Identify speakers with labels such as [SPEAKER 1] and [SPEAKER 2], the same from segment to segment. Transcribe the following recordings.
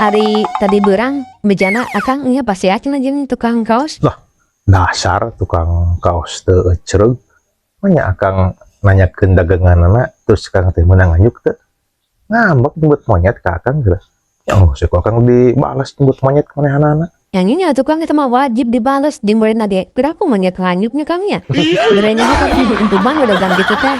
[SPEAKER 1] Ari tadi beurang bejana akang nya pasti cenah jeung tukang kaos.
[SPEAKER 2] Lah, dasar tukang kaos teu ecreug. Manya akang nanyakeun daganganana terus akang teh meunang nganjuk teu? Ngambek nyebut monyet ka akang geus. Ya Allah, ku akang dibalas nyebut monyet ka manehanana.
[SPEAKER 1] Yang ini atuh Kang, eta mah wajib dibales jeung meureun ade piraku monyet nganyuknya Kang nya. Bere nyaho Kang untuban we dagang kitu teh.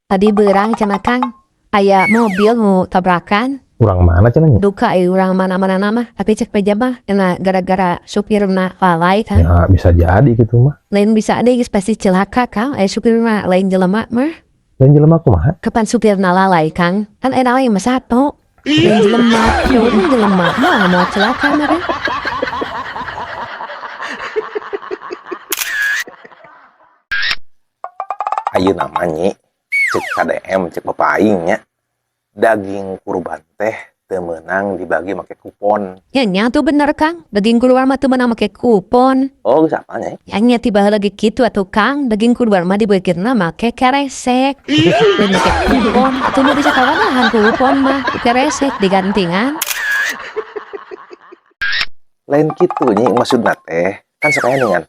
[SPEAKER 1] Tadi beurang cenah Kang, aya mobil nu tabrakan.
[SPEAKER 2] Urang mana cenah nya?
[SPEAKER 1] Duka euy urang mana-mana mah, tapi cek beja mah cenah gara-gara supirna lalai Kang.
[SPEAKER 2] Ya bisa jadi kitu mah.
[SPEAKER 1] Lain bisa deui geus pasti celaka Kang, aya supirna lain jelema mah.
[SPEAKER 2] Lain jelema kumaha?
[SPEAKER 1] Kapan supirna lalai Kang, kan aya lain mah sato. Lain jelema, mun jelema mah moal celaka meureun.
[SPEAKER 2] Ayeuna mah nyi, cek KDM cek bapak aing nya, daging kurban teh teu meunang dibagi make kupon.
[SPEAKER 1] Nya nya tuh bener Kang, daging kurban mah teu meunang make kupon.
[SPEAKER 2] Oh geus apa nya?
[SPEAKER 1] Ya nya ti baheula ge kitu atuh Kang, daging kurban mah dibeukeunna make keresek. Lain make kupon, atuh nu bisa kawadahan kupon mah, keresek digantingan.
[SPEAKER 2] Lain kitu nyi maksudna teh, kan sakaya dengan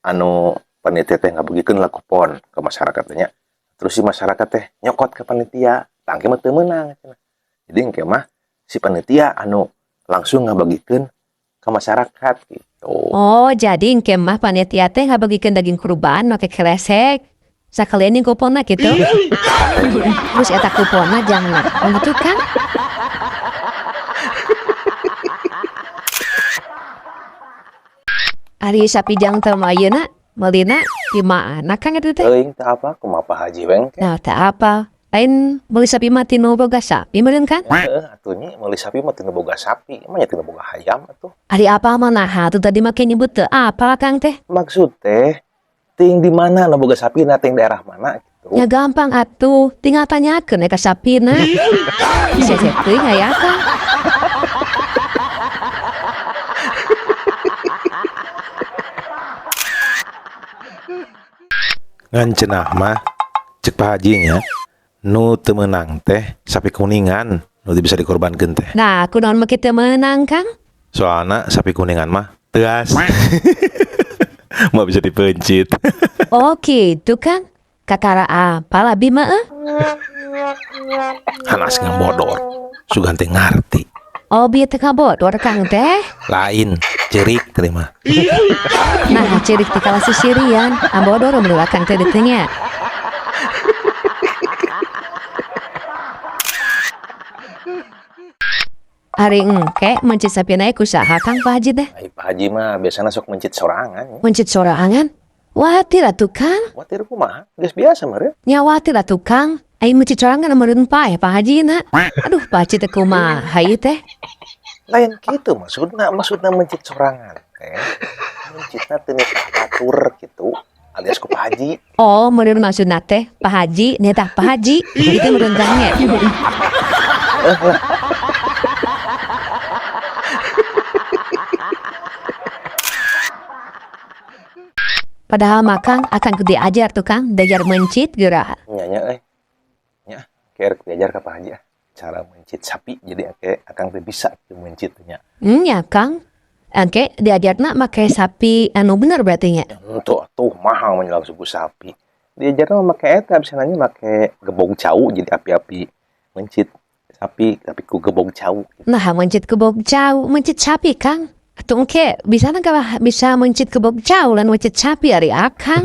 [SPEAKER 2] anu panitia teh ngabagikeun lah kupon ke masyarakat teh nya. Terus si masyarakat teh nyokot ke panitia, tangke mah teu meunang cenah. Jadi engke mah si panitia anu langsung ngabagikeun ke masyarakat gitu.
[SPEAKER 1] Oh, jadi engke mah panitia teh ngabagikeun daging kurban make keresek. Sakalian jeung kuponna kitu. Terus eta kuponna jang naon atuh Kang? Ari sapi jang teu mah ayeuna meulina di mana Kang eta teh?
[SPEAKER 2] Teuing teu apa kumaha Pak Haji we engke.
[SPEAKER 1] Nah, teu apa. Lain meuli sapi mah tinu boga sapi meureun kan?
[SPEAKER 2] Heeh atuh nyi meuli sapi mah tinu boga sapi, emang nya tinu boga hayam atuh.
[SPEAKER 1] Ari apa mah naha atuh tadi make nyebut teu apal Kang teh?
[SPEAKER 2] Maksud teh ting di mana nu boga sapina ting daerah mana gitu.
[SPEAKER 1] Ya gampang atuh, tinggal tanyakeun we ka sapina. Seseh teuing aya Kang.
[SPEAKER 2] Ngan cenah mah cek Pak Haji nya nu teu meunang teh sapi kuningan nu teu bisa dikorbankeun teh.
[SPEAKER 1] Nah, kunaon make teu meunang Kang?
[SPEAKER 2] Soalna sapi kuningan mah teuas. Moal bisa dipeuncit.
[SPEAKER 1] Oh kitu Kang, kakara apal abi mah euy.
[SPEAKER 2] Hanas ngabodor, sugan teh ngarti.
[SPEAKER 1] Oh bieu teh ngabodor Kang teh?
[SPEAKER 2] Lain, ceurik tadi mah.
[SPEAKER 1] Nah, ceurik teh kalah sisirian, abodor mun Akang teh ditu nya. Ari engke mencit sapina ku saha Kang Pak Haji teh?
[SPEAKER 2] Ai Pak Haji mah biasana sok mencit sorangan.
[SPEAKER 1] Mencit sorangan? Watir atuh Kang.
[SPEAKER 2] Watir kumaha? Geus biasa meureun.
[SPEAKER 1] Nya watir atuh Kang. Ai mencit sorangan meureun paeh Pak Haji na. Aduh Pak Haji teh kumaha ieu teh?
[SPEAKER 2] Lain kitu maksudna, maksudna mencit sorangan teh. Mencitna teu nitah batur kitu alias ku Pak Haji.
[SPEAKER 1] Oh, meureun maksudna teh Pak Haji nitah Pak Haji. Itu meureun Kang nya. Padahal mah Kang akan ku diajar tuh Kang, diajar mencit geura.
[SPEAKER 2] Nya nya euy. Nya, ke rek diajar ka Pak Haji ah. Cara mencit sapi jadi engke akang teh bisa kitu mencit nya.
[SPEAKER 1] Nya Kang. Engke diajarna make sapi anu bener berarti nya.
[SPEAKER 2] Henteu atuh mahal mah langsung ku sapi. Diajarna mah make eta bisa nanya make gebog cau jadi api-api mencit sapi tapi ku gebog cau.
[SPEAKER 1] Nah, mencit gebog cau, mencit sapi Kang. Atuh engke bisa na bisa mencit gebog cau lain mencit sapi ari Akang.